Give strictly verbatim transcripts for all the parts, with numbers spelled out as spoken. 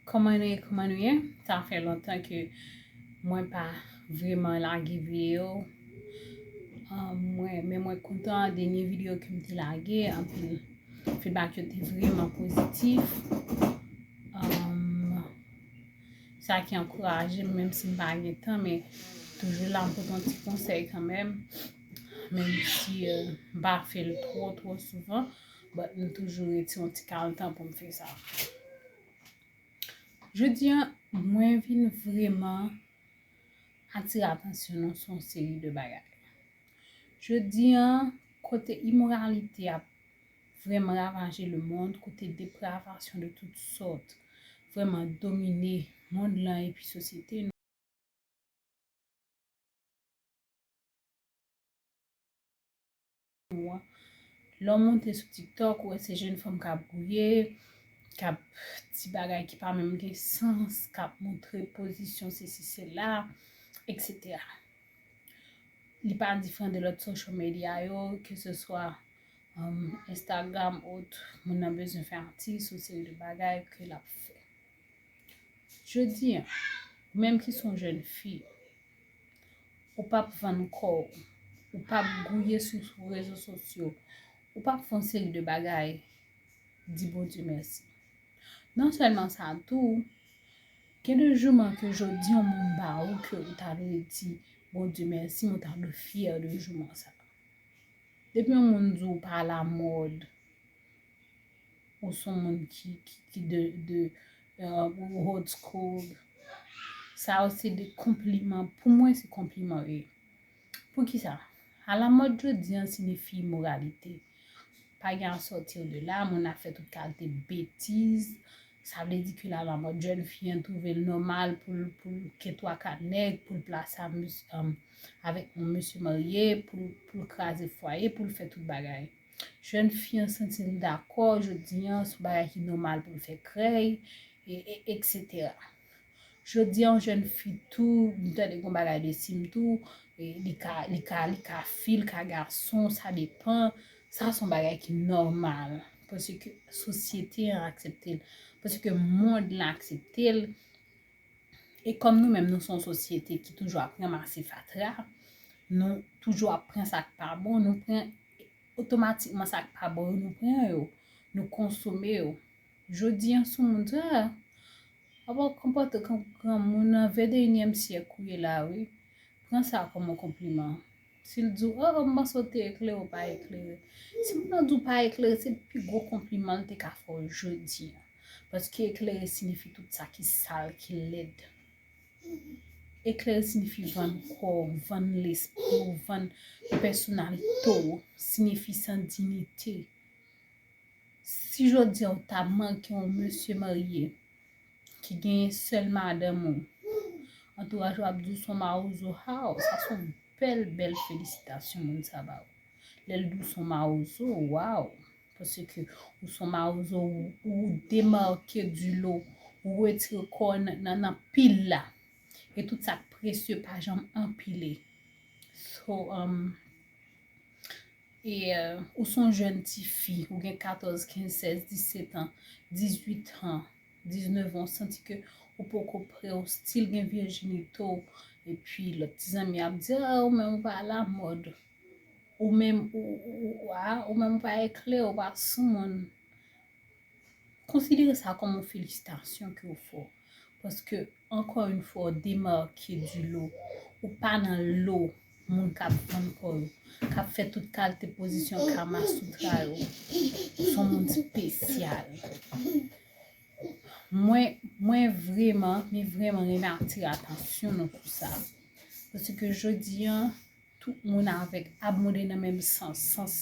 Kòman nou ye? Kòman nou ye? Sa fè lontan ke mwen pa vrèman lage videyo. Um, mwen, men mwen kontan dènye videyo ke m te lage, anpil feedback yo te vrèman pozitif. Um, sa ki ankouraje m, menm si m pa gen tan, men toujou la m pote yon ti konsèy kanmenm. Menm si, euh, m pa fè l twò, twò souvan, but m toujou retire yon ti kal tan pou m fè sa. Jodi a, mwen vin vrèman atire atansyon nou sou yon seri de bagay. Jodi a, kote imoralite ap vrèman ravaje lemonn, kote depravasyon de tout sòt vrèman domine mond lan epi sosyete nou. Lè w monte sou TikTok, ou wè se jèn fanm k ap gouye, k ap di bagay ki pa menm gen sans, k ap montre pozisyon sesi sela, et cetera. Li pa diferan de lòt social media yo, ke se swa, um, Instagram, ot, moun nan bezwen fè atis, yon seri de bagay ke l ap fè. Jodi a, ou menm ki se yon jèn fi, ou p ap vann kò w, ou p ap gouye sou, sou rezo sosyo, ou p ap fè yon seri de bagay, di Bondye mèsi. Non sèlman sa tou, gen de jouman ke jodi yon moun ba ou ke ou ta dwe di Bondye mèsi, men ou ta dwe fyè de jouman sa. Depi yon moun di w pa alamòd, ou se yon moun ki, ki, ki de, de, euh, ou old school, sa yo se de konpliman. Pou mwen, se konpliman yo ye. Poukisa? Alamòd jodi a siyifi imoralite. Pa gen à sortir de là, moun ap fè tout kalite betiz. Sa vle di ke la, la mòd jèn fi an twouve l nòmal pou l, pou l gen twa kat nèg, pou l plase a mes-, um, avèk yon mesye marye, pou l, pou l kraze fwaye, pou l fè tout bagay. Jèn fi an santi l dakò, jodi a, se yon bagay ki nòmal pou l fè krèy, e, e, et cetera. Jodi a, yon jèn fi tou, m tande gon bagay de sim tou, e, li ka, li ka, li ka fi, li ka gason, sa depann. Sa se yon bagay ki nòmal, paske sosyete an aksepte l, paske mond lan aksepte l. E kòm nou menm, nou se yon sosyete ki toujou ap ranmase fatra, nou toujou ap pran sa k pa bon, nou pran otomatikman sa k pa bon yo, nou pran yo, nou konsome yo. Jodi a, si yon moun di, ah, w ap konpòte w kon granmoun nan venteyinyèm syèk ou ye la, wi. Pran sa kòm yon konpliman. Si l di w, oh, m panse w te eklere, w pa eklere. Si moun nan di w pa eklere, se pi gwo konpliman l te ka fè w jodi a. Paske eklere siyifi tout sa ki sal, ki lèd. Eklere siyifi vann kò w, vann lespri w, vann pèsonalite w, siyifi san diyite. Si jodi a w ta manke yon mesye marye ki genyen sèl madanm ou, antouraj ou ap di w se yon mawozo, haw, sa se yon bèl, bèl felisitasyon moun sa ba ou. Lè l di w se yon mawozo, waw! Paske ou se yon mawozo, ou, ou demake di lo, ou retire kò w nan, nan, nan pil la. E tout sa k presye pa janm anpile. So, um, e, euh, ou se yon jèn tifi, ou gen katòz, kenz, sèz, disèt an, dizuit an, diznèf an, ou santi ke ou poko prè, ou still gen vijinite w, epi lòt ti zanmi ap di, ah, ou menm ou pa alamòd, ou menm ou, ou, ou, ah, ou menm ou pa eklere, ou pa soumoun. Konsidere sa kòm yon felisitasyon ke w fè. Paske, ankò yon fwa, w demake di lo. Ou pa nan lo moun k ap vann kò yo, k ap fè tout kalite pozisyon kamasutra yo. Ou se yon moun espesyal. Mwen, mwen vrèman, mwen vrèman renmen atire atansyon nou sou sa. Paske jodi a, tout moun avèk ap mande nan menm sans, sans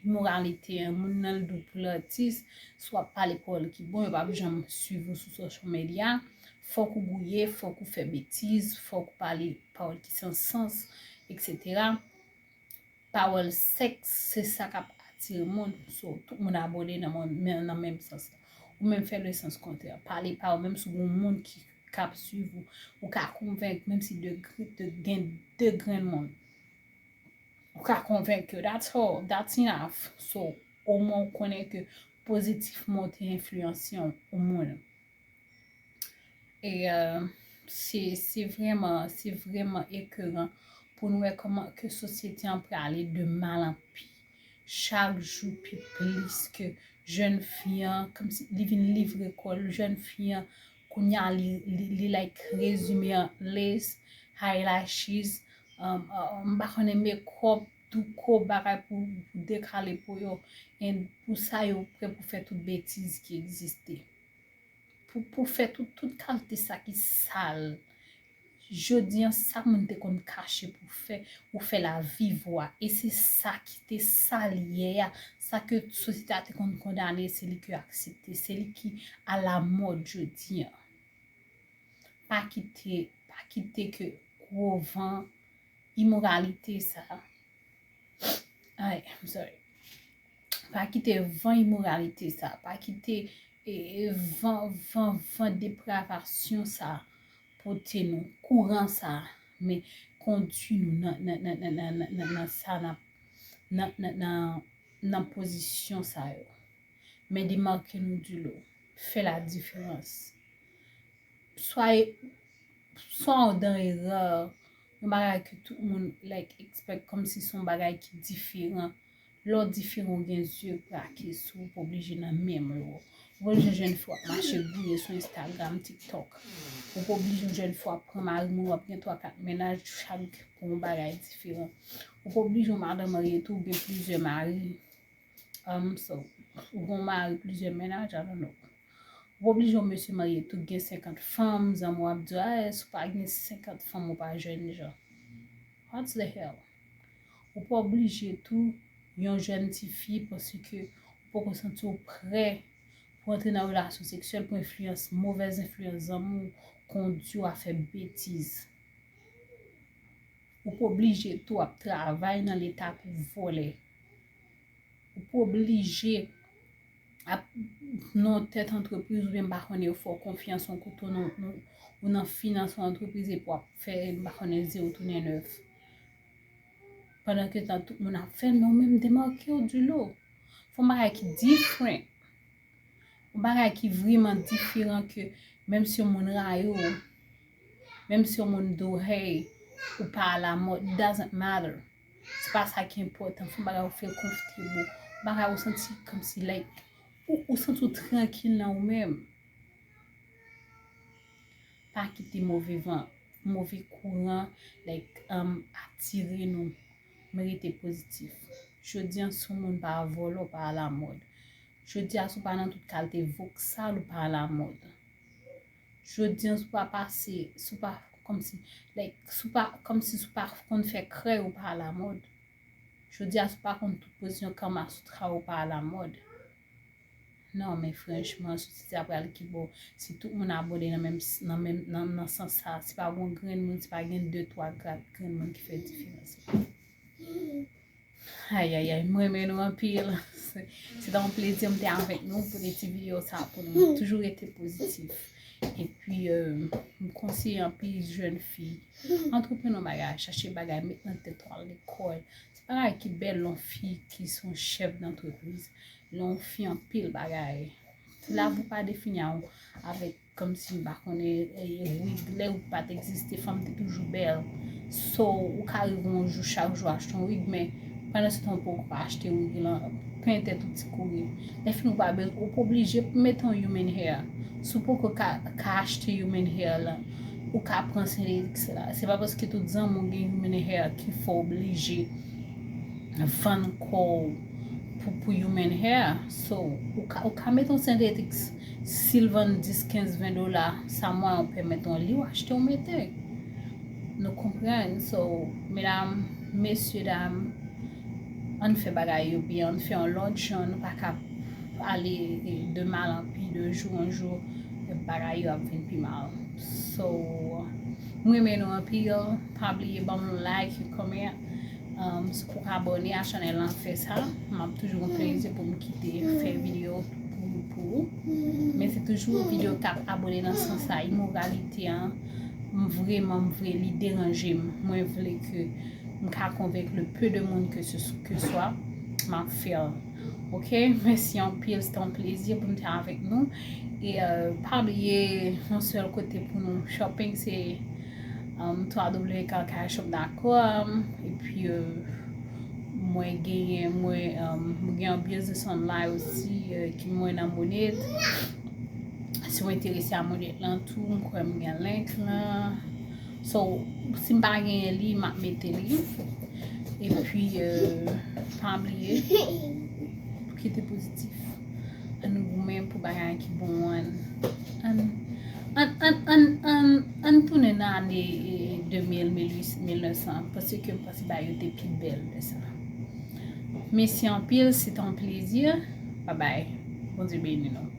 imoralite an, moun nan l di w pou l atis, si w ap pale pawòl ki bon, yo p ap janm swiv ou sou social media, fòk ou gouye, fòk ou fè betiz, fòk ou pale pawòl ki san sans, et cetera. Pawòl sèks, se sa k ap atire moun, so, tout moun abòne nan, nan menm sans la. Ou menm fè le sans kontrè. Pale pa ou menm si w gen yon moun ki, k ap swiv ou, ou ka konvenk, menm si de, de, gen de grenn moun. Ou ka konvenk yo, that's all, that's enough. So, omwen ou konnen ke pozitivman ou te enfliyanse yon, yon moun. E euh, se se vrèman, se vrèman ekeran pou n wè kòman ke sosyete an prale de mal an pi. Chak jou pi plis ke jèn fi an, kòmsi li vin livre kò l, jèn fi an, kounye a li, li, li like rezime an lace, eyelashes, um, um, m pa konnen, makeup, douko, bagay pou, pou dekale po yo. And pou sa yo prè pou fè tout betiz ki egziste. Pou, pou fè tout, tout kalite sa ki sal. Jodi an, sa moun te konn kache pou fè, ou fè l a viv wa. E se sa ki te sal yè a, sa ke sosyete a te konn kondane, se li ke aksepte, se li ki alamòd jodi an. Pa kite, pa kite ke gwo van imoralite sa. Ay, I'm sorry. Pa kite van imoralite sa, pa kite e, e, van, van, van depravasyon sa pote nou, kouran sa, men kondui nou nan, nan, nan, nan, nan, nan, nan sa, nan, nan, nan, nan, nan pozisyon sa yo. Men demake nou di lo, fè la diferans. Swa, swa w dan erè, yon bagay ke tout moun like expect kòmsi se yon bagay ki diferan. Lè w diferan, w gen zye brake sou ou, w pa oblije nan menm lwa. Ou pa oblije jwenn fi w ap mache gouye sou Instagram, TikTok. Ou pa oblije jwenn fi w ap pran mari moun, w ap gen twa kat mennaj, chak pou yon bagay diferan. Ou pa oblije yon madanm marye tou, w gen plizyè mari. Um, so, ou gen yon mari, plizyè mennaj, I don't know. Ou pa oblije yon mesye marye tou, gen senkant fanm, zanmi w ap di, ah, si w pa gen senkant fanm, ou pa jènjan. What the hell? Ou pa oblije tou yon jèn tifi paske ou poko santi w prè pou antre nan relasyon seksyèl, pou enfliyans, movèz enfliyans zanmi w kondui w a fè betiz. Ou pa oblije tou ap travay nan leta pou vòlè. Ou pa oblije ap nan tèt antrepriz oubyen m pa konnen yo fè w konfyans yon kote w nan, nan, ou nan finans yon antrepriz epi w ap fè m pa konnen zewo tounen nèf. Pandan ke tan tout moun ap fè l, men ou menm demake w di lo. Fè yon bagay ki different. Yon bagay ki vrèman diferan ke menm si yon moun rayi w, menm si yon moun di w hey, ou pa alamòd, it doesn't matter. Se pa sa ki enpòtan. Fè yon bagay ou fè l konfòtab. Bagay ou santi kòmsi like ou, ou santi w trankil nan ou menm. Pa kite move van, move kouran like um, atire nou. Men rete pozitif. Jodi an, si yon moun pa vòlè, w pa alamòd. Jodi a, si w pa nan tout kalite voksal, ou pa alamòd. Jodi an, si w pa pase, si w pa kòmsi, like, si w pa, kòmsi si w pa konn fè krèy, ou pa alamòd. Jodi a, si w pa konn tout pozisyon Kama Sutra, ou pa alamòd. Non, men franchman, sosyete a pral ki bò? Si tout moun abòne nan menm, nan menm, nan, nan sans sa, si pa gon grenn moun, si pa gen de, twa grenn moun ki fè diferans. Ayayay, m renmen nou anpil. Se, se ta yon plezi m te avèk nou pou de ti videyo sa pou nou toujou rete pozitif. Epi, euh, m konseye anpil jèn fi, antreprene yon bagay, chache bagay, met nan tèt ou al lekòl. Se bagay ki bèl lè yon fi ki se yon chèf dantrepriz, lè yon fi anpil bagay. Lavi w pa defini avèk kòmsi m pa konnen, eh, wig, lè wig pa t egziste, fanm te toujou bèl. So, ou ka rive yon jou, chak jou achte yon wig, men pandan se tan ou poko ka achte wig lan, pente tout ti kouri. Lè fini ou pa bezwen, ou pa oblije pou mete yon human hair. Si w poko ka, ka achte human hair lan, ou ka pran sentetik la. Se pa paske tout zanmi w gen human hair ki fè w oblije vann kò w pou, pou human hair. So, ou ka, ou ka mete yon sentetik, si l vann dis, kenz, ven dola, sa mwayen w pèmèt yon li w achte w mete. Nou konprann? So, medam, mesye dam, ann fè bagay yo byen, ann fè yon lòt jan, nou pa ka ale de mal an pi, de jou an jou, bagay yo ap vin pi mal. So, m renmen nou anpil, pa bliye ban m yon like, yon comment. Um, si w poko abòne a chanèl lan, fè sa. M ap toujou gen plezi pou m kite fè videyo pou, pou ou. Men se toujou videyo k ap abòne nan sans sa, imoralite an. M vrèman, m vre, li deranje m. Mwen vle ke m ka konvenk le peu de moun ke se, ke swa, m ap fè l. Ok, mèsi anpil, se te yon plezi pou m te avèk nou. E euh, pa bliye yon sèl kote pou nou shopping, se um, w w w kakaryshop dot com. Epi euh, mwen genyen mwen um, mwen gen yon business online osi euh, ki mwen nan Monét. Si w enterese a Monét lan tou, m kwè m gen link lan. So, si m pa genyen li, m ap mete li. Epi euh, pa bliye kite pozitif. Ann goumen pou bagay ki bon an. Ann ann ann ann ann ann tounen nan ane eh, de mil, mil uit, mil nèf san, paske m panse bagay yo te pi bèl de sa. Mèsi anpil, se te yon plezi. Babay. Bondye beni nou.